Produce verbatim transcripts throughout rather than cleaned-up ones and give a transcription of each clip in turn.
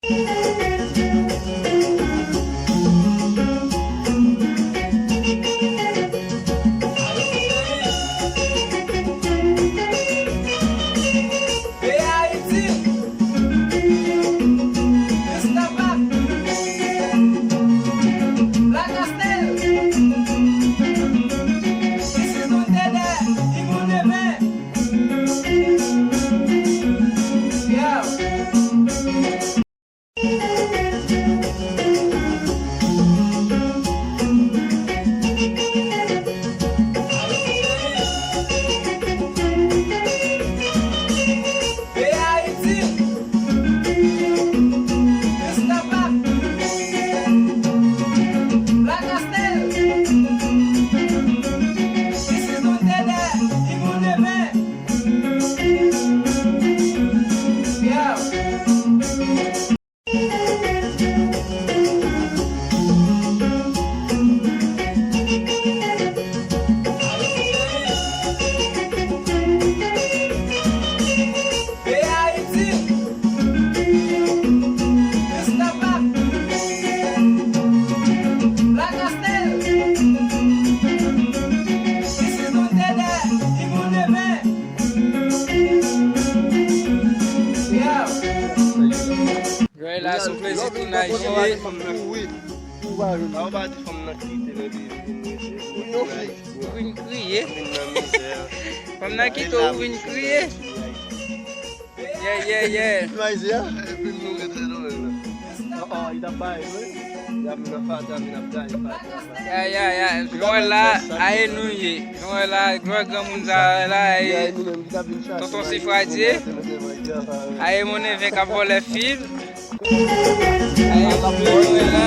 Peyi Ayiti, Christophe, Black Castel, this is Don Dede, Ibo Neve. Yeah. Peyi Ayiti, Christophe, Black Castel, this is Don Dede, Ibo Neve. Yeah. Peyi Ayiti, Christophe, Black Castel, this is Don Dede, Ibo Neve. Yeah. Jwè la sou plezi tounaj li ye. Ou pa di fanm nan kite l epi vin rete. Ou vin kriye. Fanm nan kite w, ou vin kriye. Yeah, yeah, yeah. Imajine, epi nou rete nan men la. Oh, oh, li t ap bay, wi. Li ap vin anfas, li ap vin ap bay, ap bay. Ya, ya, ya. Jwè la, aye nou ye. Jwè la, jwè granmoun sa la, aye. Tonton Sifradye. Aye, mon neve k ap vòlè fil. Aye, jwè la.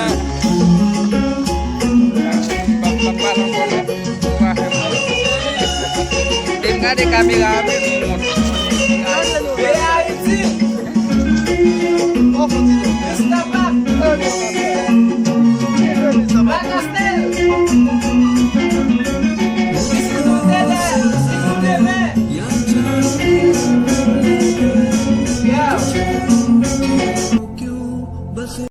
Pa, pa, pa, non, non, non. Pa fè mal. E m gade kamera an, men m wont.